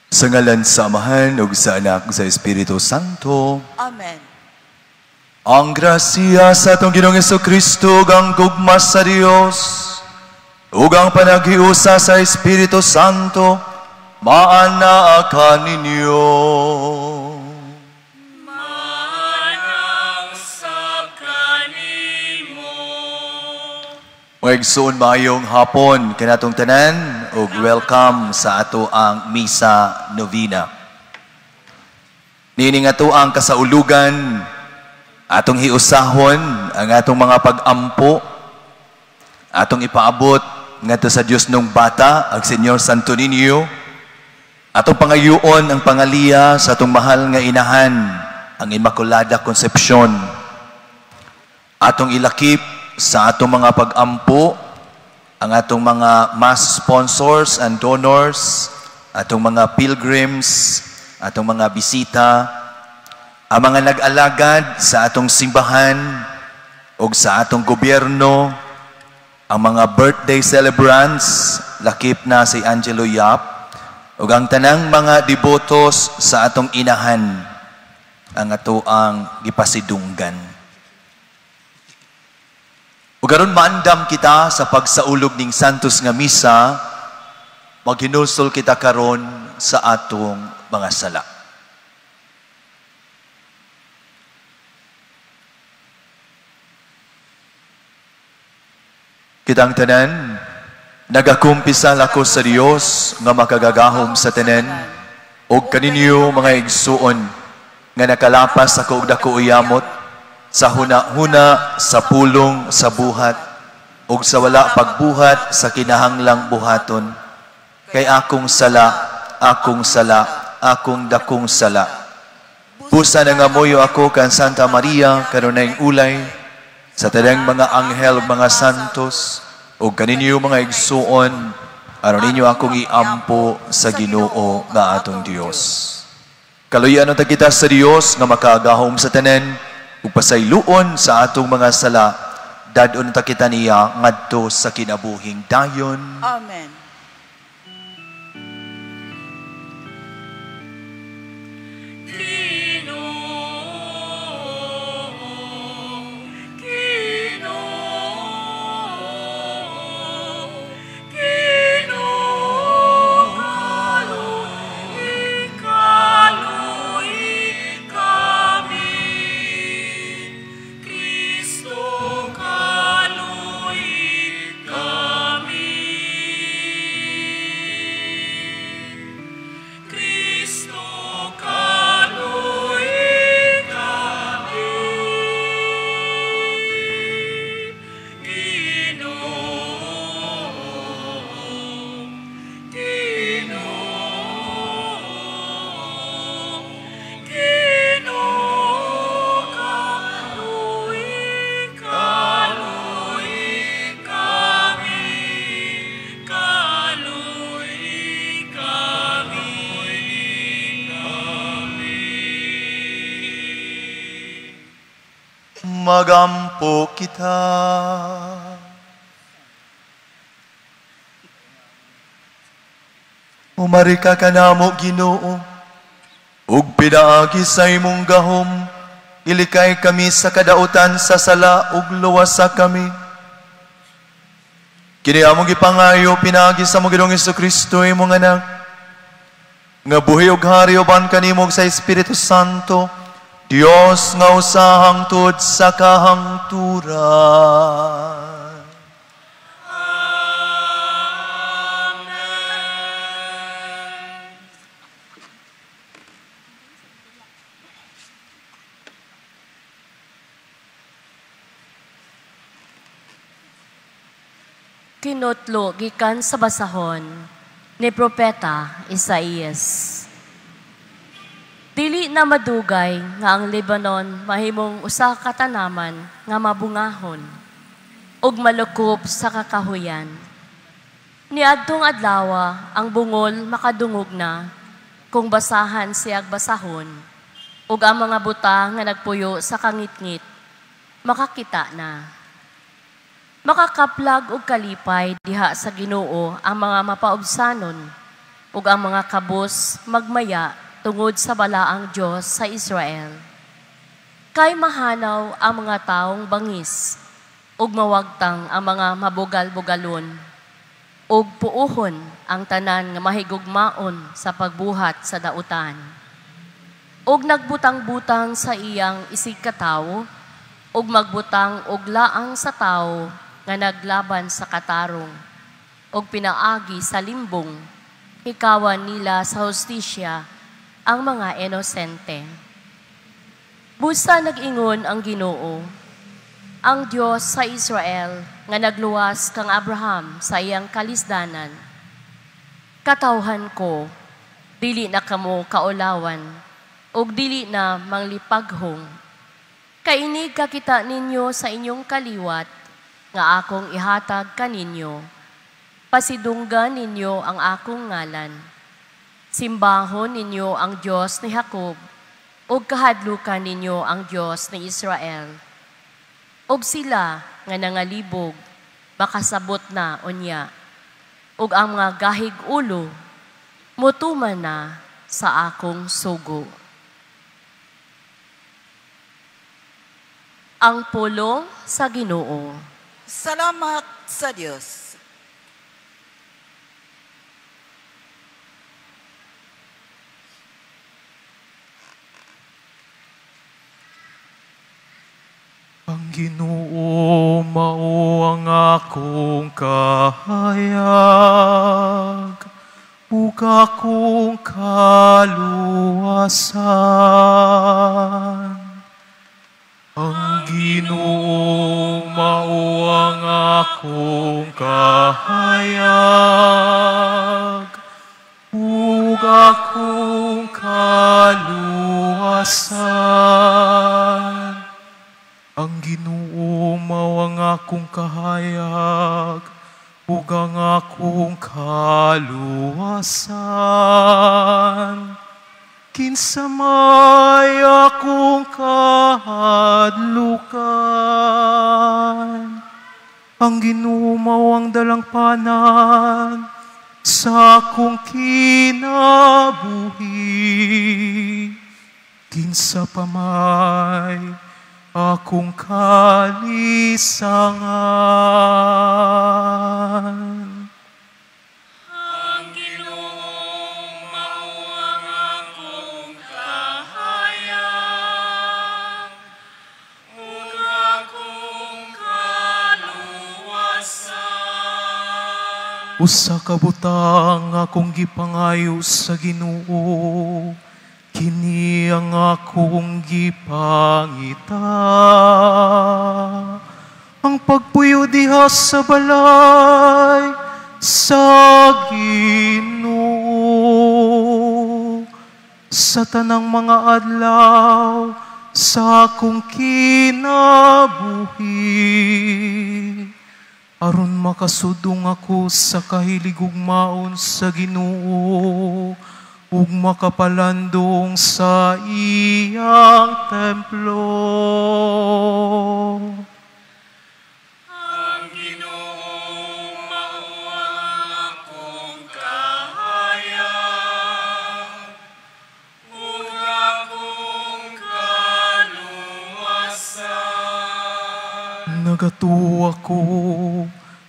Sa ngalan sa Amahan ug sa Anak ug sa Espiritu Santo. Amen. Ang grasya sa atong Ginoong Kristo ug ang gugma sa Dios ug ang panaghiusa sa Espiritu Santo maanaa kaninyo. Manang sa kanimo. Mga igsoon, maayong hapon kanatong tanan ug welcome sa ato ang Misa Novena. Niini nga ato ang kasaulugan, atong hiusahon ang atong mga pag-ampo, atong ipaabot ngadto sa Dios nung bata, ang Señor Santo Niño, atong pangayuon ang pangaliya sa atong mahal nga inahan, ang Immaculada Concepcion. Atong ilakip sa atong mga pag-ampo, ang atong mga mass sponsors and donors, atong mga pilgrims, atong mga bisita, ang mga nag-alagad sa atong simbahan o sa atong gobyerno, ang mga birthday celebrants, lakip na si Angelo Yap, ug ang tanang mga debotos sa atong inahan, ang ato ang gipasidunggan. Ug aron maandam kita sa pagsaulog ning Santos nga Misa, maghinulsol kita karon sa atong mga sala. Kitang tanan, nagakumpisal ako sa Dios nga makagagahom sa tanan, ug kaninyo mga igsuon nga nakalapas ako og dako uyamot sa huna-huna, sa pulong, sa buhat, ug sa wala pagbuhat sa kinahanglang buhaton. Kay akong sala, akong sala, akong dakong sala. Busa nangamuyo ako kan Santa Maria, kanunayng ulay, sa tanang mga anghel ug mga santos, ug kaninyo mga igsuon, aron ninyo akong iampo sa Ginoo nga atong Dios. Kaluyan unta kita sa Dios nga makagahom sa tanan, ug pasayloon sa atong mga sala, dad-on ta kita niya ngadto sa kinabuhing dayon. Amen. Ginoo, Ginoo, kaluoy, kaluoy kami. Kristo, kaluoy kami. Kristo, kaluoy kami. Ginoo, Ginoo, Ginoo, kaluoy, kaluoy kami. Kaluoy kami. Kami. Magampo kita. Umarika ka namo, Ginoo, ug pinaagi sa imong gahom, ilikay kami sa kadautan sa sala ug luwasa kami. Kini among gipangayo pinaagi sa among Ginoong Kristo imong anak, nga buhi ug hari uban kanimo sa Espiritu Santo, Dios nga usa hangtod sa kahangturan. Amen. Kinutlo gikan sa basahon ni Propeta Isaías. Dili na madugay nga ang Lebanon mahimong usa ka tanaman nga mabungahon ug malukop sa kakahuyan. Niadtong adlawa ang bungol makadungog na kung basahan siyag basahon ug ang mga buta nga nagpuyo sa kangitngit makakita na. Makakaplag og kalipay diha sa Ginoo ang mga mapaubsanon ug ang mga kabus magmaya tungod sa balaang Dios sa Israel. Kay mahanaw ang mga taong bangis, ug mawagtang ang mga mabugal-bugalon, ug puuhon ang tanan nga mahigugmaon sa pagbuhat sa dautan. Ug nagbutang-butang sa iyang isig katawo, ug magbutang og laang sa tawo nga naglaban sa katarong, ug pinaagi sa limbong, hikawan nila sa hustisya ang mga inosente. Busa nag-ingon ang Ginoo, ang Dios sa Israel nga nagluwas kang Abraham sa iyang kalisdanan. Katawhan ko, dili na kamo kaulawan, ug dili na manglipaghong. Kainig kakita ninyo sa inyong kaliwat, nga akong ihatag kaninyo. Pasidunggan ninyo ang akong ngalan. Simbahon ninyo ang Dios ni Jacob, ug kahadlukan ninyo ang Dios ni Israel. Ug sila nga nangalibog, makasabot na unya. Ug ang mga gahig ulo, mutuman na sa akong sugo. Ang pulong sa Ginoo. Salamat sa Dios. Ang Ginoo mao ang akong kahayag ug akong kaluwasan. Ang Ginoo mao ang akong kahayag ug akong kaluwasan. Ang Ginoo mao ang akong kahayag ug ang akong kaluwasan. Kinsa may akong kahadlukan. Ang Ginoo mao ang dalangpanan sa akong kinabuhi. Kinsa pa may akong kalisangan. Ang Ginoo mao ang akong kahayag ug akong kaluwasan. Usa ka butang akong gipangayo sa Ginoo, kini ang akong gipangita, ang pagpuyo diha sa balay sa Ginoo sa tanang mga adlaw sa akong kinabuhi, aron makasudong ako sa kahiligugmaon sa Ginoo ug makapalandong sa iyang templo. Ang Ginoo mao ang akong kahayag ug akong kaluwasan. Nagatuo ako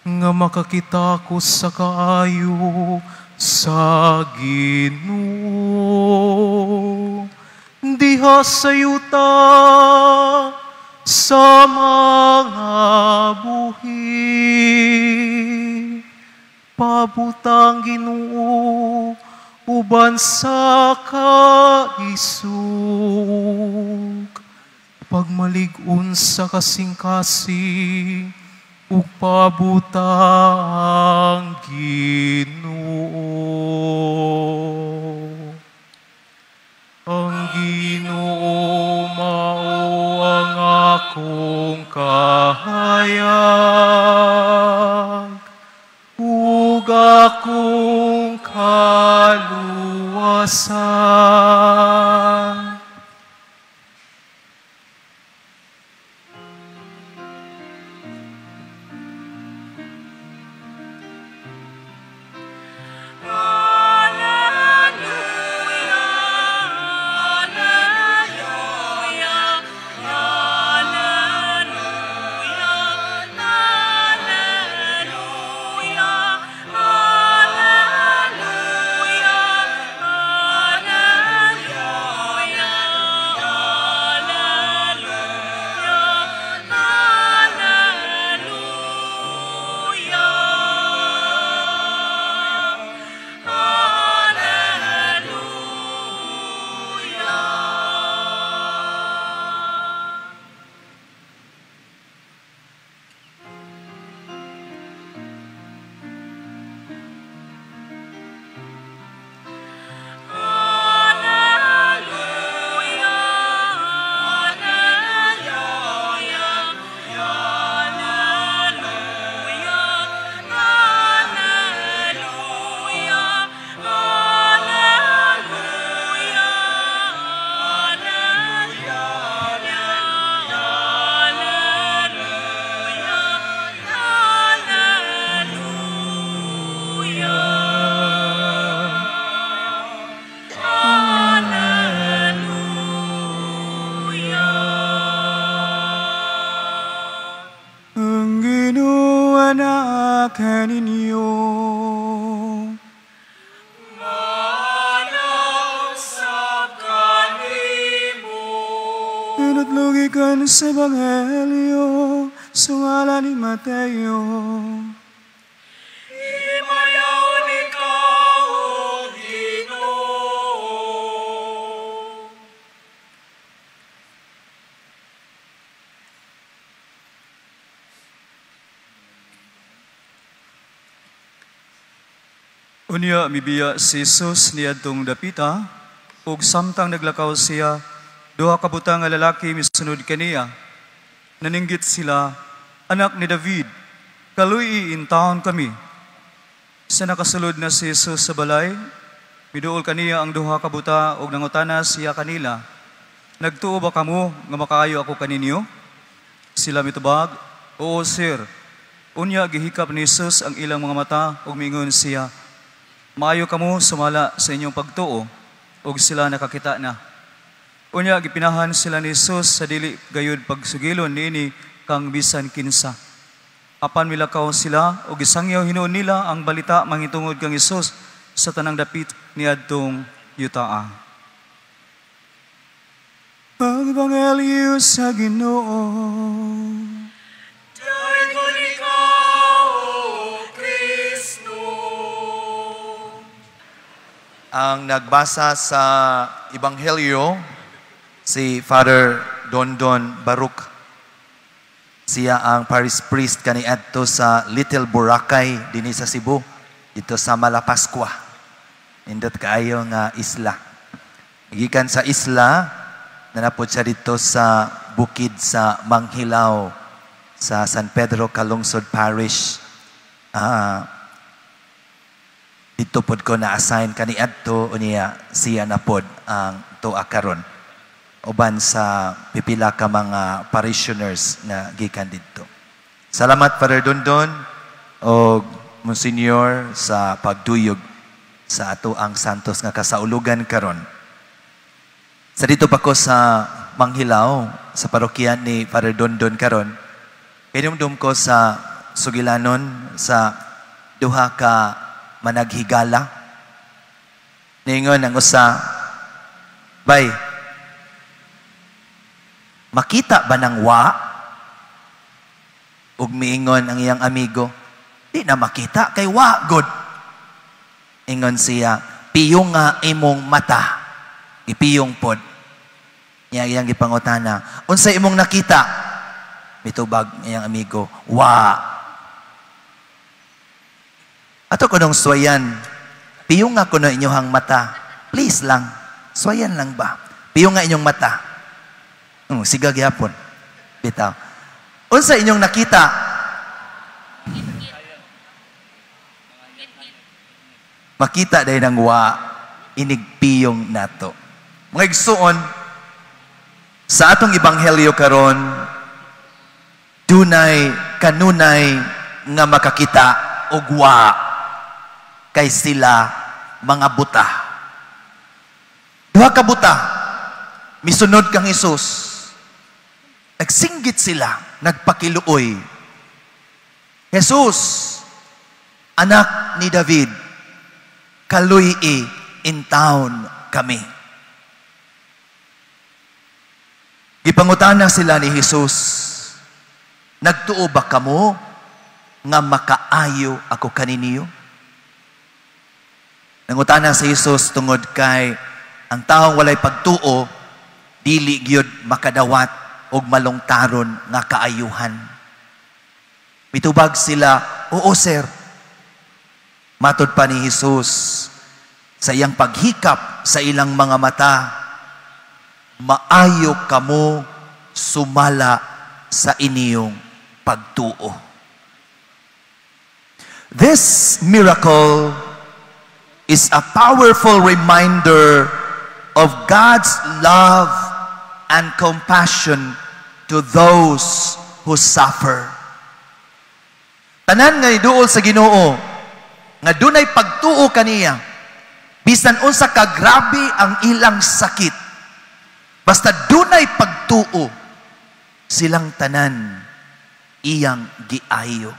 nga makakita ko sa kaayo sa Ginoo diha sa yuta sa mga buhi. Pabutang Ginoo uban sa kaisog, pagmalig-on sa kasing-kasing ug pabutang Ginoo. Ang Ginoo mao ang akong kahayag ug akong kaluwasan. Alleluia. kaninyo. Maanausap kanimo. Pinatlugikan sa Ebanghelyo sumala ni Mateo. Himayaon ikaw, O Ginoo. Unya mibiya si Jesus niadtong dapita ug samtang naglakaw siya, duha ka buta nga lalaki misunod kaniya. Naninggit sila, "Anak ni David, kaluy-i intawon kami." Sa nakasulod na si Jesus sa balay, miduol kaniya ang duha ka buta ug nangutana siya kanila, "Nagtuo ba kamo nga makaayo ako kaninyo?" Sila mitubag, "Oo, sir." Unya gihikap ni Jesus ang ilang mga mata ug miingon siya, "Maayo kamo sumala sa inyong pagtuo," ug sila nakakita na. Unya gipinahan sila ni Jesus sa dili gayud pagsugilon niini kang bisan kinsa. Apan milakaw sila ug gisangyaw hinuon nila ang balita mahitungod kang Hesus sa tanang dapit niadtong yutaa. Ang Ebanghelyo sa Ginoo. Dayon ikaw, O Kristo. Ang nagbasa sa Ebanghelyo, si Father Dondon Baruk. Siya ang parish priest kaniadto sa Little Boracay dinhi sa Cebu, dito sa Malapascua. Nindot kaayo nga isla. Gikan sa isla, nanapod siya dito sa bukid sa Manghilao sa San Pedro Calungsod Parish. Dito pod ko na-assign kaniadto, unya siya na pod ang tuwa karon uban sa pipila ka mga parishioners na gikan didto. Salamat, Father Dondon o Monsignor, sa pagduyog sa ato ang Santos nga kasaulugan karon. Sa dito pa ko sa Manghilao, sa parokya ni Father Dondon karon, kinumdum ko sa sugilanon sa duha ka managhigala. Ningon ang usa, "Bay, makita ba ng wa?" Ug miingon ang iyang amigo, "Di na makita kay wa god." Ingon siya, "Piyong nga imong mata." Ipiyong pod. Niya iyang gipangutana, "Unsa imong nakita?" Mitubag iyang amigo, "Wa." Ato kunong swayan, piyong nga kuno inyong mata. Please lang, swayan lang ba? Piyong nga inyong mata. Siga gyapon. Bitaw. Unsa inyong nakita? Makita dahil ng wa, inigpiyong nato. Mga igsuon, sa atong ebanghelyo karon, dunay kanunay nga makakita og wa kay sila mga buta. Duha ka buta, misunod kang Hesus. Nagsinggit sila, nagpakiluoy. "Jesus, anak ni David, kaluy-i in town kami." Gipangutana sila ni Jesus, "Nagtuo ba kamo nga makaayo ako kaninyo?" Nangutana si Jesus tungod kay ang taong walay pagtuo, dili gyud makadawat og malungtaron nga kaayuhan. Mitubag sila, "Oo, sir." Matod pa ni Jesus sa iyang paghikap sa ilang mga mata, "Maayo kamo sumala sa inyong pagtuo." This miracle is a powerful reminder of God's love and compassion to those who suffer. Tanan nga iduol sa Ginoo, nga dunay pagtuo kaniya, bisan unsa ka grabe ang ilang sakit, basta dunay pagtuo, silang tanan iyang giayo.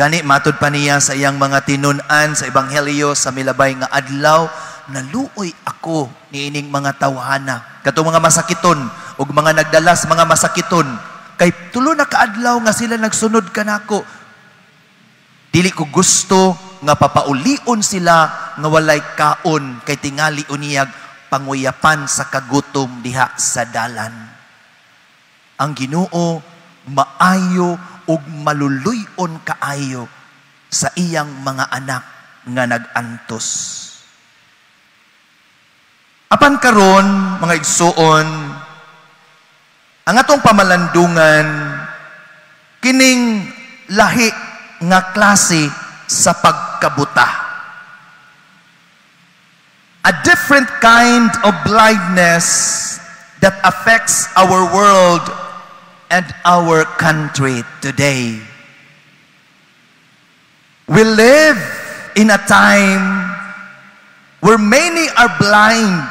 Gani matud pa niya sa iyang mga tinun-an sa Ebanghelyo sa milabay nga adlaw, naluoy ako niining mga tawhana, katong mga masakiton ug mga nagdala sa mga masakiton, kay tulo na kaadlaw nga sila nagsunod kanako. Dili ko gusto nga papaulion sila nga walay kaon, kay tingali uniyag panguyapan sa kagutom diha sa dalan. Ang Ginoo maayo ug maluluy-on kaayo sa iyang mga anak nga nag-antos. Apan karon, mga igsuon, ang atong pamalandungan kining lahi nga klase sa pagkabuta. A different kind of blindness that affects our world and our country today. We live in a time where many are blind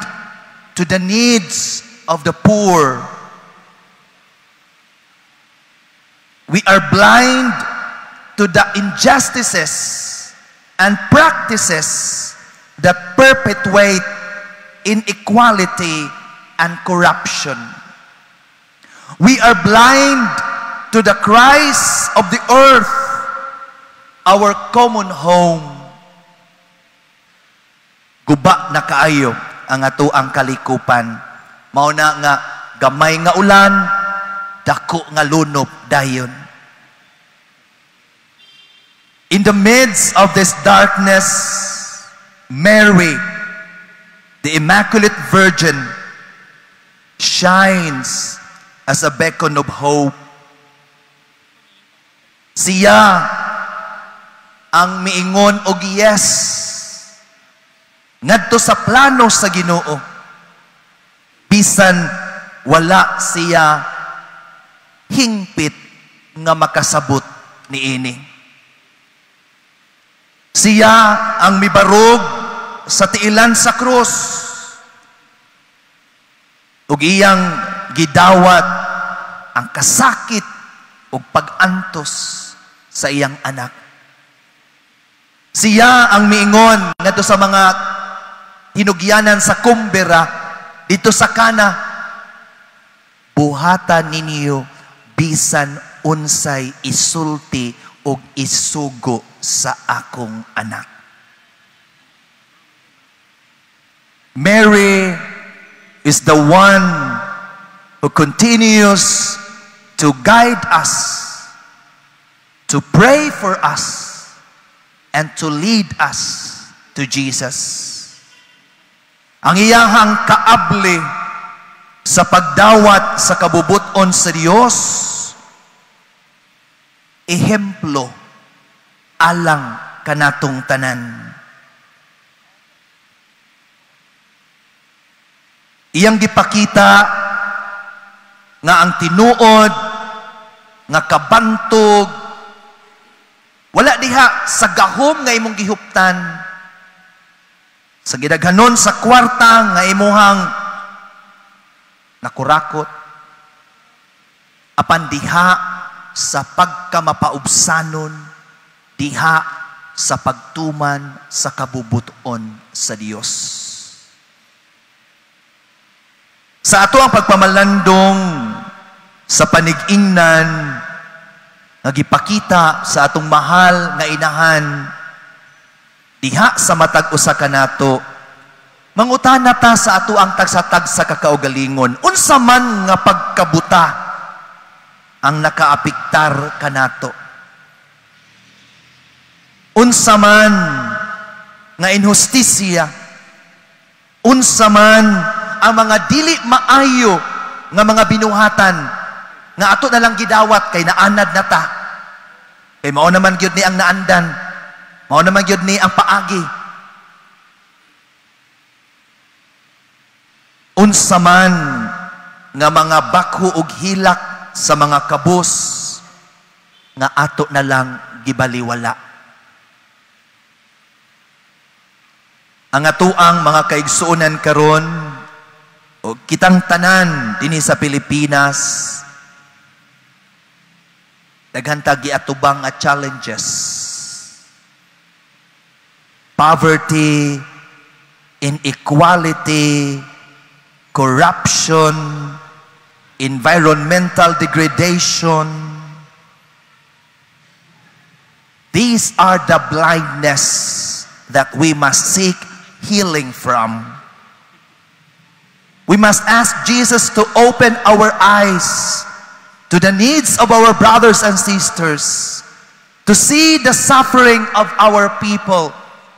to the needs of the poor. We are blind to the injustices and practices that perpetuate inequality and corruption. We are blind to the cries of the earth, our common home. Guba na kaayo ang atoang kalikupan. Mao na nga gamay nga ulan, dako nga lunop dayon. In the midst of this darkness, Mary, the Immaculate Virgin, shines as a beacon of hope. Siya ang miingon og yes ngadto sa plano sa Ginoo, bisan wala siya hingpit nga makasabot niini. Siya ang mibarog sa tiilan sa krus ug iyang gidawat ang kasakit ug pag-antos sa iyang anak. Siya ang miingon ngadto sa mga hinugyanan sa kumbera dito sa Kana, buhatan ninyo bisan unsay isulti ug isugo sa akong anak. Mary is the one who continues to guide us, to pray for us, and to lead us to Jesus. Ang iyahang kaabli sa pagdawat sa kabubuton sa Dios, ehemplo alang kanatong tanan. Iyang gipakita nga ang tinuod nga kabantog wala diha sa gahom nga imong gihuptan, sa gidaghanon sa kwarta nga imuhang nakurakot, apan diha sa pagkamapaubsanon, diha sa pagtuman sa kabubuton sa Dios. Sa ato ang pagpamalandong sa panig-ingnan nga gipakita sa atong mahal nga inahan, diha sa matag usa kanato, mangutana ta sa ato ang tagsa-tagsa kakaugalingon, unsa man nga pagkabuta ang nakaapiktar kanato? Unsa man nga inhustisya? Unsa man ang mga dili maayo nga mga binuhatan nga ato na lang gidawat kay naanad na ta? Kay mao naman gyud ni ang naandan, mao naman gyud ni ang paagi. Unsa man nga mga bakho og hilak sa mga kabus nga ato na lang gibaliwala? Ang atuang mga kaigsuonan karon o kitang tanan dinhi sa Pilipinas, daghan ta giatubang nga challenges. Poverty, inequality, corruption, environmental degradation. These are the blindness that we must seek healing from. We must ask Jesus to open our eyes to the needs of our brothers and sisters, to see the suffering of our people,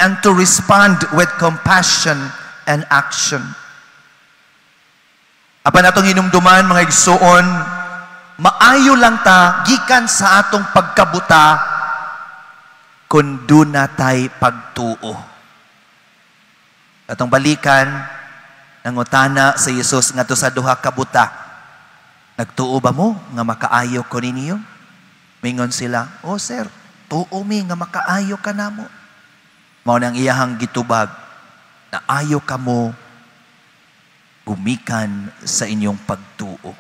and to respond with compassion and action. Apan atong hinumduman, mga igsuon, maayo lang ta gikan sa atong pagkabuta kung duna tay pagtuo. Atong balikan, nangutana sa Jesus ngadto sa duha ka buta, "Nagtuo ba mo nga makaayo ko ninyo?" Mingon sila, "Oh sir, tuo mi nga makaayo ka namo." Mao nang iyahang gitubag, "Naayo kamo gumikan sa inyong pagtuo."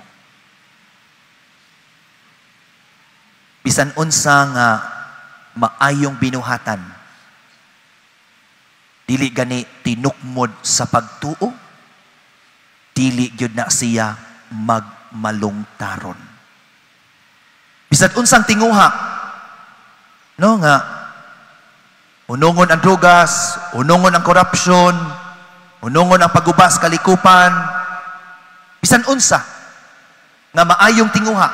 Bisan unsa nga maayong binuhatan, dili gani tinukmod sa pagtuo, dili gyud na siya magmalungtaron. Bisan unsang tinguha, no, nga hunungon ang drugas, hunungon ang korupsyon, hunungon ang pagubas kalikupan, bisan unsa nga maayong tinguha,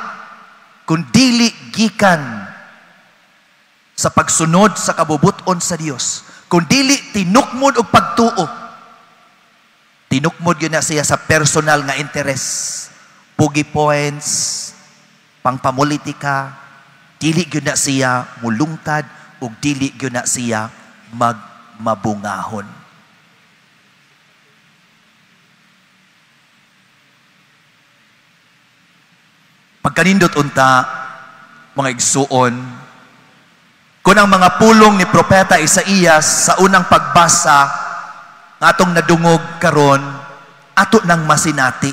kung dili gikan sa pagsunod sa kabubuton sa Dios, kung dili tinukmod og pagtuo, tinukmod gyud na siya sa personal nga interes, pugi points, pangpamulitika, dili gyud na siya mulungtad ug dili gyud na siya magmabungahon. Pagkanindot unta, mga igsuon, kung ang mga pulong ni Propeta Isaías sa unang pagbasa nga atong nadungog karon, ato nang masinati.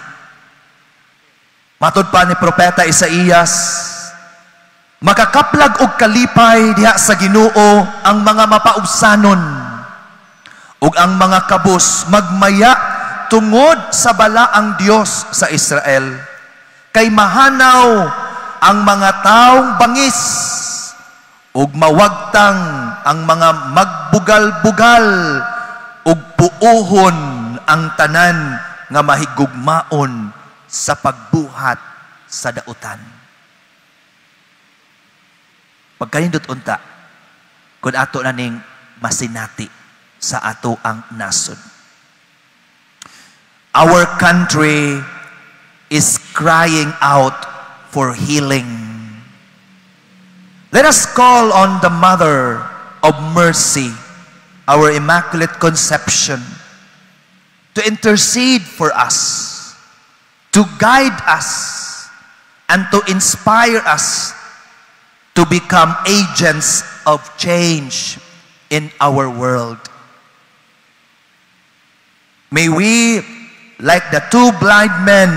Matod pa ni Propeta Isaías, makakaplag og kalipay diha sa Ginoo ang mga mapaubsanon, ug ang mga kabus magmaya tungod sa balaang Dios sa Israel. Kay mahanaw ang mga taong bangis, ug mawagtang ang mga magbugal-bugal, ug puohon ang tanan nga mahigugmaon sa pagbuhat sa dautan. Pagkanindot unta, kung ato na ning masinati sa ato ang nasod. Our country is crying out for healing. Let us call on the Mother of Mercy, our Immaculate Conception, to intercede for us, to guide us, and to inspire us to become agents of change in our world. May we, like the two blind men,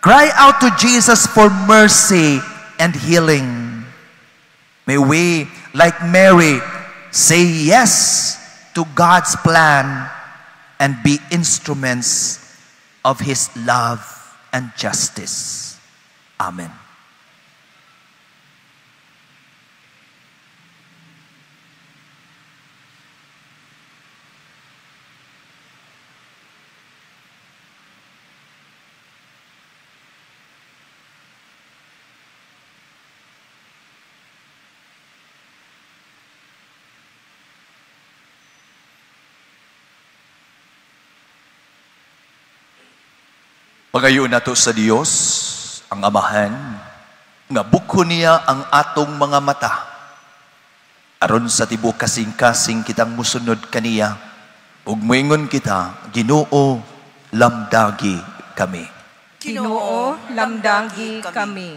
cry out to Jesus for mercy and healing. May we, like Mary, say yes to God's plan and be instruments of His love and justice. Amen. Pagayon nato sa Dios ang Amahan, nga bukho niya ang atong mga mata, aron sa tibuok kasing-kasing kitang musunod kaniya, ug moingon kita, "Ginoo, lamdagi kami." Ginoo, lamdagi kami.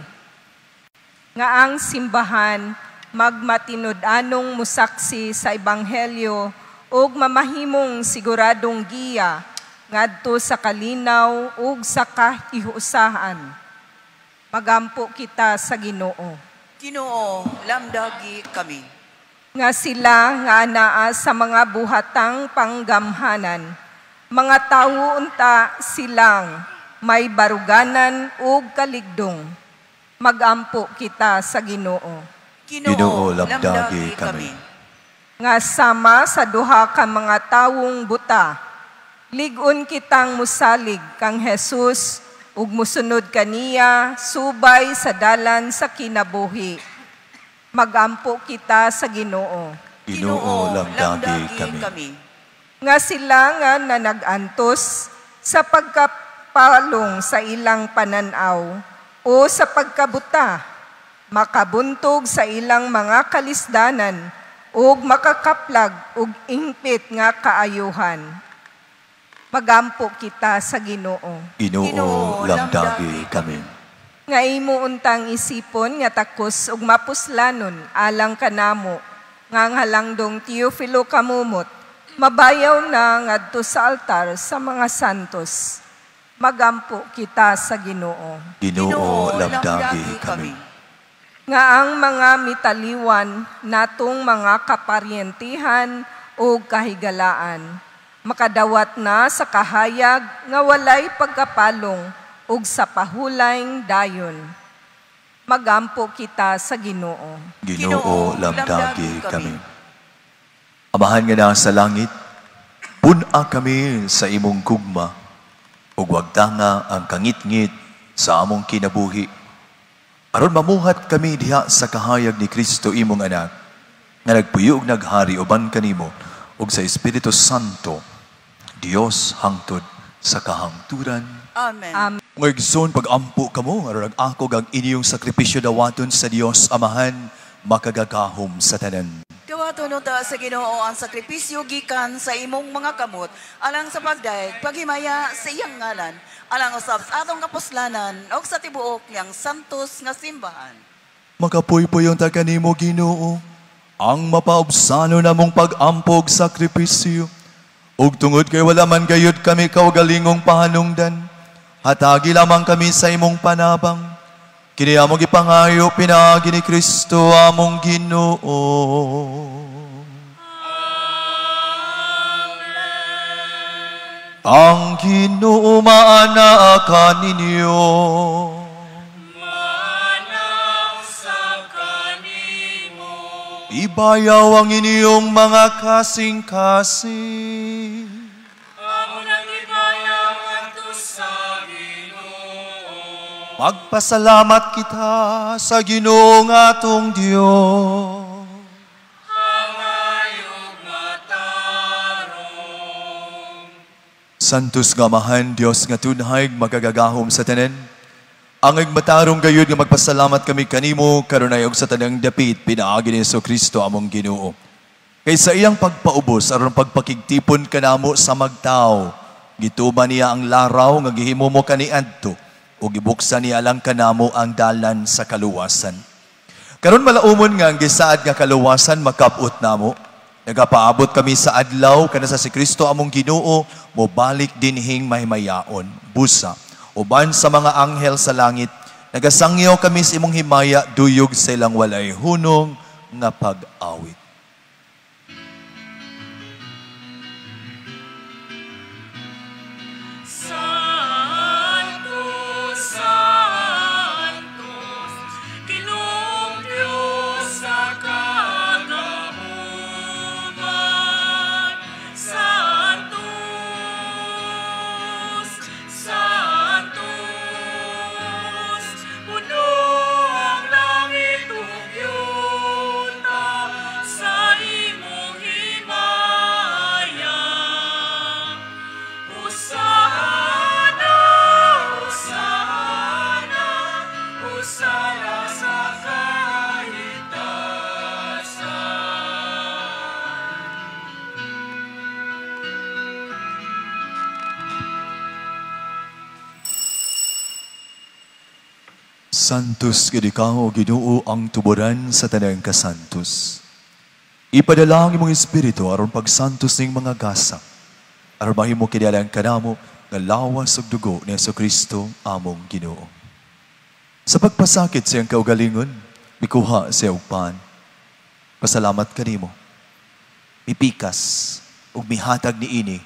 Nga ang simbahan magmatinud-anong musaksi sa ebanghelyo ug mamahimong siguradong giya ngadto sa kalinaw ug sa kahiusahan. Magampo kita sa Ginoo. Ginoo, lamdagi kami. Nga sila nga anaa sa mga buhatang panggamhanan, mga tawo unta silang may baruganan ug kaligdong. Magampo kita sa Ginoo. Ginoo, lamdagi kami. Nga sama sa duha ka mga tawong buta, lig-on kitang musalig kang Jesus ug musunod kaniya subay sa dalan sa kinabuhi. Magampo kita sa Ginoo. Ginoo, lamdagi kami. Nga sila nga nanagantos sa pagkapalong sa ilang pananaw o sa pagkabuta, makabuntog sa ilang mga kalisdanan ug makakaplag og ingpit nga kaayuhan. Magampo kita sa Ginoo. Ginoo, lamdagi kami. Nga imo untang isipon nga takos ug mapuslanon alang kanamo nga ang halangdong Teofilo Camomot mabayaw na ngadto sa altar sa mga santos. Magampo kita sa Ginoo. Ginoo, lamdagi kami. Nga ang mga mitaliwan natong mga kaparyentihan o kahigalaan makadawat na sa kahayag nga walay pagkapalong ug sa pahulayng dayon. Magampo kita sa Ginoo. Ginoo, lamdagi kami. Amahan nga nasa langit, pun-a kami sa imong gugma ug wagtanga ang kangitngit sa among kinabuhi. Aron mamuhat kami diha sa kahayag ni Kristo imong anak, nga nagpuyo ug naghari uban kanimo ug sa Espiritu Santo, Dios hangtod sa kahangturan. Amen. Amen. Mga igsoon, pag-ampo kamo, aron ang-akog ang inyong sakripisyo dawaton sa Dios Amahan, makagagahom sa tanan. Dawaton unta sa Ginoo ang sakripisyo gikan sa imong mga kamot alang sa pagdayeg paghimaya sa iyang ngalan, alang usab sa atong kapuslanan ug sa tibuok niyang santos nga simbahan. Makapuypuy unta kanimo, Ginoo, ang mapaubsano namong pag-ampog sakripisyo. Ug tungod kay wala man gayud kami kaugalingong pahanungdan, hatagi lamang kami sa imong panabang. Kini among gipangayo pinaagi ni Kristo among Ginoo. Amen. Ang Ginoo maanaa kaninyo. Maanaa kanimo. Ibayaw ang inyong mga kasing-kasing. Amo nang ibayaw ngadto sa Ginoo. Magpasalamat kita sa Ginoo nga atong Dios. Angay ug matarong. Santos nga Amahan, Dios nga tunhay, magagagahom sa tanan. Angay matarong gayud nga magpasalamat kami kanimo karunay og sa tanang dapit pinaagi ni Kristo among Ginoo. Kay sa iyang pagpaubos aron pagpakigtipon kanamo sa magtao, gituman niya ang laraw nga gihimo mo kaniadto ug gibuksan niya lang kanamo ang dalan sa kaluwasan. Karon malaumon nga ang gisaad nga kaluwasan makab-ot namo. Nagapaabot kami sa adlaw kana sa si Kristo among Ginoo mobalik dinhing mahimayaon. Busa uban sa mga anghel sa langit, nagasangyaw kami sa imong himaya duyog sa ilang walay hunong nga pag-awit. Santo, Santo, Ginoong Dios sa kagahuman. Santo, Santo, puno ang langit ug yuta sa imong himaya. Hosana, Hosana, Hosana sa kahitasan. Santos gid ikaw, Ginoo, ang tuburan sa tanang kasantos. Ipadala ang imong espiritu aron pagsantos ning mga gasa. Aron mahimo kini alang kanamo nga lawas ug dugo ni Hesukristo among Ginoo. Sa pagpasakit sa iyang kaugalingon, mikuha siya og pan. Pasalamat kanimo. Mipikas ug mihatag niini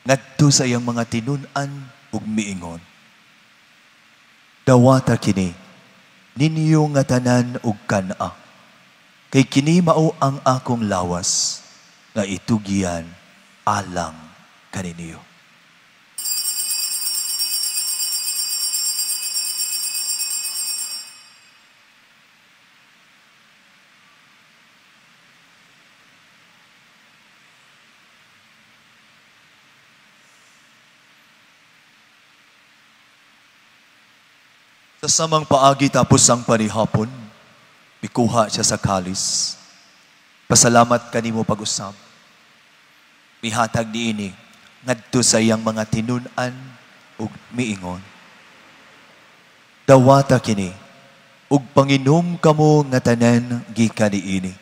ngadto sa iyang mga tinun-an ug miingon. Dawata kini ninyo nga tanan ug kan-a. Kay kini mao ang akong lawas nga itugyan alang kaninyo. Sa samang paagi tapos ang panihapon, mikuha siya sa kalis. Pasalamat kanimo pag-usab. Mihatag niini ngadto sa iyang mga tinun-an ug miingon. Dawata kini ug panginom kamo nga tanan gikan niini.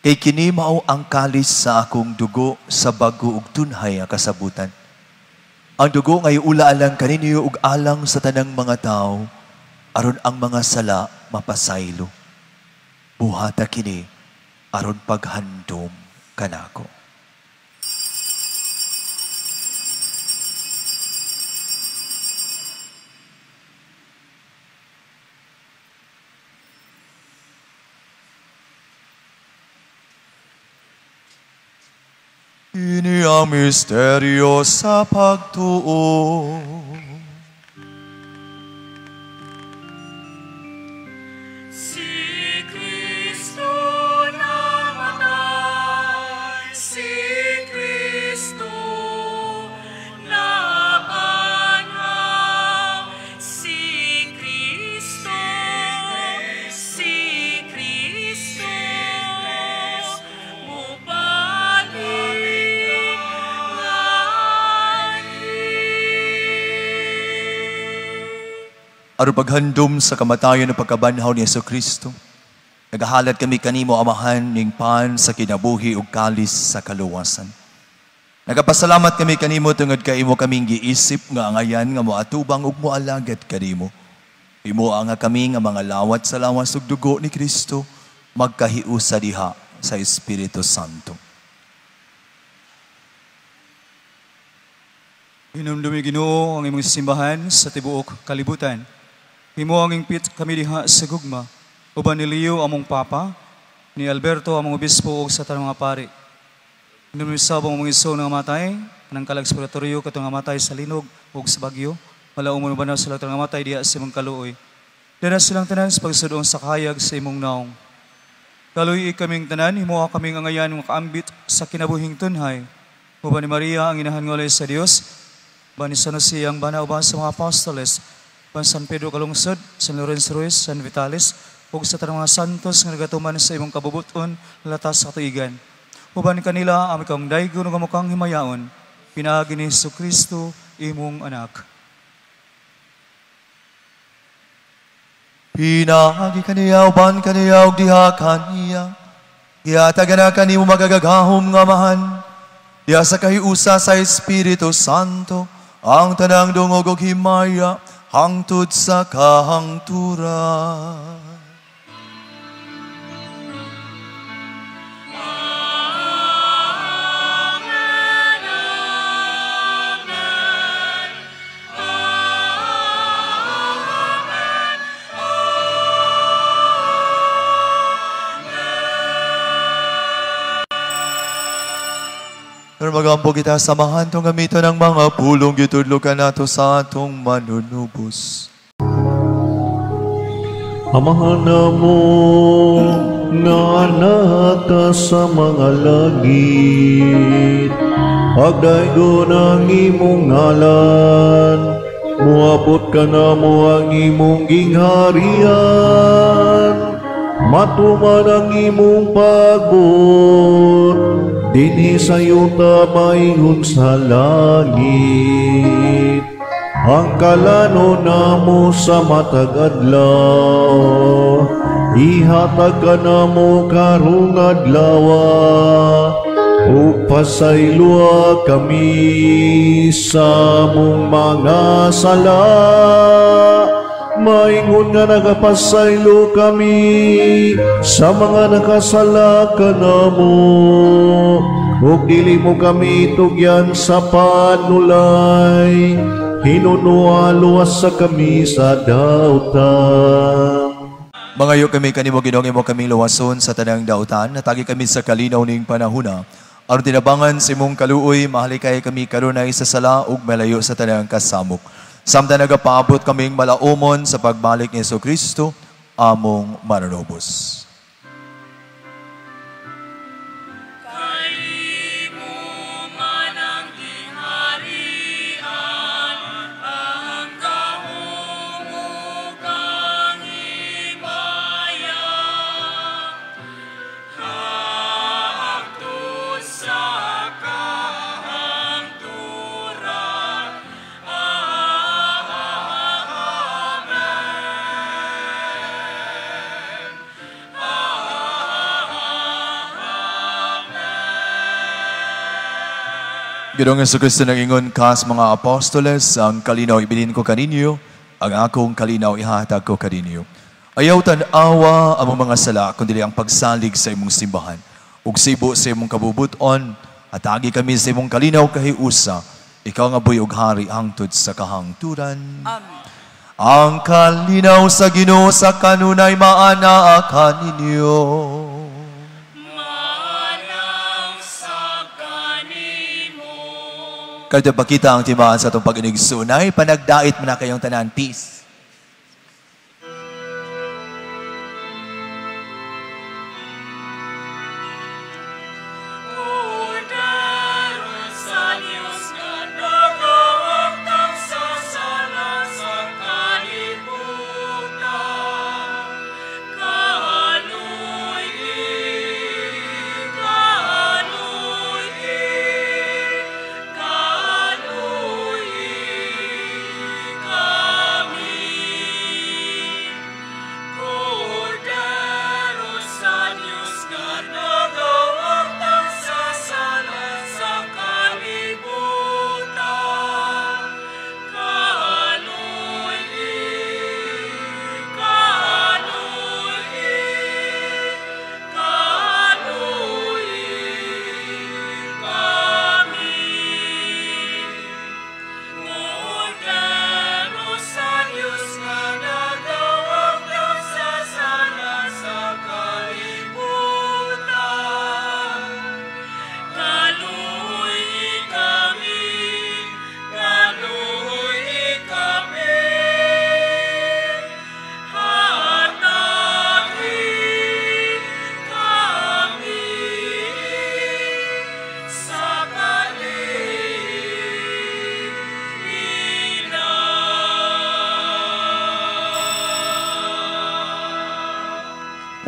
Kay kini mao ang kalis sa akong dugo sa bag-o ug tunhay nga kasabutan. Ang dugo ngay ula alang kaninyo ug alang sa tanang mga tao, aron ang mga sala mapasaylo. Buhata kini aron paghandom kanako. Ini ang misteryo sa pagtuo. Si Kristo namatay, si Kristo nabanhaw, si Kristo, si Kristo mubalik nganhi. Aron paghandom sa kamatayon ng pagkabanhaw ni Hesus Kristo, nagahalad kami kanimo, Amahan, ning pan sa kinabuhi ug kalis sa kaluwasan. Nagapasalamat kami kanimo tungod kay imo kaming giisip nga angayan nga moatubang ug moalagad kanimo. Imo nga kami nga mga lawat sa lawas ug dugo ni Kristo magkahiusa diha sa Espiritu Santo. Hinumdumi Ginoo ang imong simbahan sa tibuok kalibutan. Himo ang ingpit kami diha sa gugma. Uban ni Leo among Papa, ni Alberto among Obispo ug sa tanang mga pari. Hinumdumi sa among mga iso nga matay, anang kalag sa purgatorio katong nga matay sa linog ug sa bagyo. Malaumon uban sila tanang nga matay diha sa imong kaluoy. Dara silang tanan sa pagsudong sa kahayag sa imong naong. Kaluoy kaming tanan, himoa kaming angayan makaambit sa kinabuhing tunhay. Uban ni Maria ang inahan ngolay sa Dios, uban ni San Jose ang bana uban sa mga apostoles, uban San Pedro Calungsod, San Lorenzo Ruiz, San Vitalis, ug sa tanang mga santos nga nagatuman sa imong kabubuton latas sa katuigan. Uban kanila ang ikang daygon ug amokang himayaon, pinaagi ni Hesukristo imong anak. Pinaagi kaniya uban kaniya ug diha kaniya. Gihatag na kanimo magagahom nga Amahan. Diha sa kahiusa sa Espiritu Santo ang tanang dungog ug himaya hangtod sa kahangturan. Amen, amen, amen, Pero magampo kita samahan tong gamiton ng mga pulong gitudlo kanato sa atong manunubos. Amahan namo nga anak ka sa mga langit, pagdaygon ang imong ngalan, muabot ka namo ang imong gingharian, matuman ang imong pagbuot, dinhi sa yuta maingon sa langit. Ang kalano namo sa matag adlaw, ihatag ka namo karong adlaw, ug pasayloa kami sa among mga sala, Maingon nga nagapasaylo kami sa mga nakasala kanamo. Ug dili mo kami tugyan sa panulay, hinunua luwas sa kami sa dautan. Mangayo kami kanimo Ginoong imo kaming luwason sa tanang dautan, natagi kami sa kalinaw ning panahuna. Aron tinabangan sa imong kaluoy, mahalikay kami karunay sa sala ug malayo sa tanang kasamok. Samtang nagapaabot kaming malaumon sa pagbalik ni Jesucristo, among manunubos. Ginoong Jesucristo nag-ingon ka sa mga apostoles, ang kalinaw ibilin ko kaninyo, ang akong kalinaw ihatag ko kaninyo. Ayaw tan-awa ang mga sala, kundi ang pagsalig sa imong simbahan. Ug sibo sa imong kabubuton, atagi kami sa imong kalinaw kahiusa. Ikaw nga buhi ug hari hangtod sa kahangturan. Amen. Ang kalinaw sa Ginoo sa kanunay maanaa kaninyo. Kada pakita ang timaan sa itong pag-inigsunay, panagdait mo na kayong tanan. Peace.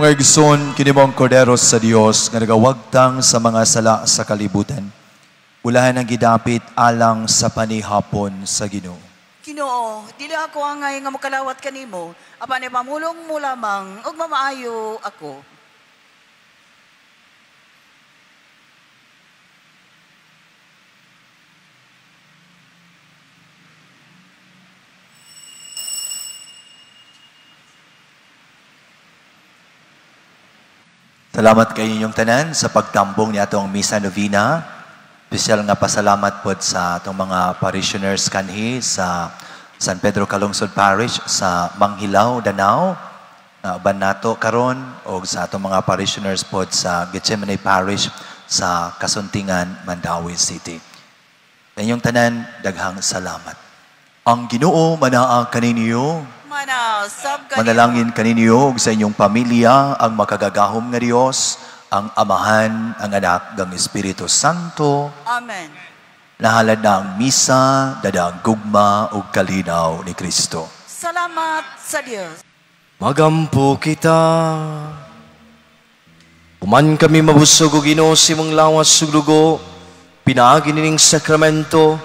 Mga igsoon, kini mo ang kordero sa Dios nga nagawagtang sa mga sala sa kalibutan. Ulahan ang gidapit alang sa panihapon sa Ginoo. Ginoo, dili ako angay nga mokalawat kanimo, apan ipamulong mo lamang ug mamaayo ako. Salamat kay inyong tanan sa pagtambong ni atong Misa Novena. Espesyal nga pasalamat pod sa atong mga parishioners kanhi sa San Pedro Calungsod Parish sa Manghilao, Danao. Uban nato karon og sa atong mga parishioners pod sa Gethsemane Parish sa Kasuntingan, Mandaue City. Sa inyong tanan, daghang salamat. Ang Ginoo manaa kaninyo. Manalangin kaninyo ug sa inyong pamilya ang makagagahom nga Dios, ang Amahan, ang Anak, ang Espiritu Santo. Amen. Nahalad na ang misa, dada ang gugma ug kalinaw ni Kristo. Salamat sa Dios. Magampo kita. Uman kami mabusog og Ginoo sa imong lawas ug dugo, pinaagi nining sakramento,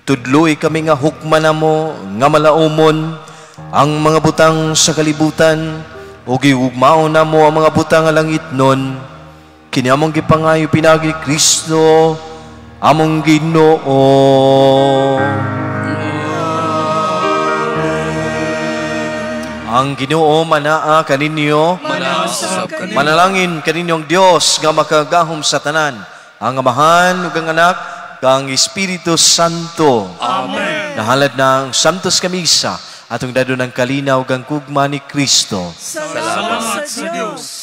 tudloy kami nga hukman namo nga malaumon ang mga butang sa kalibutan ug giugmaon namo ang mga butang nga langitnon. Kini among gipangayo pinaagi ni Kristo among Ginoo. Ang Ginoo manaa kaninyo. Manaa usab kaninyo. Manalangin kaninyong Dios nga makagahom sa tanan, ang Amahan ug ang Anak kang Espiritu Santo. Amen. Nahalad na ang Santos Misa, atong dadon ang kalinaw ug ang gugma ni Kristo. Salamat sa Dios.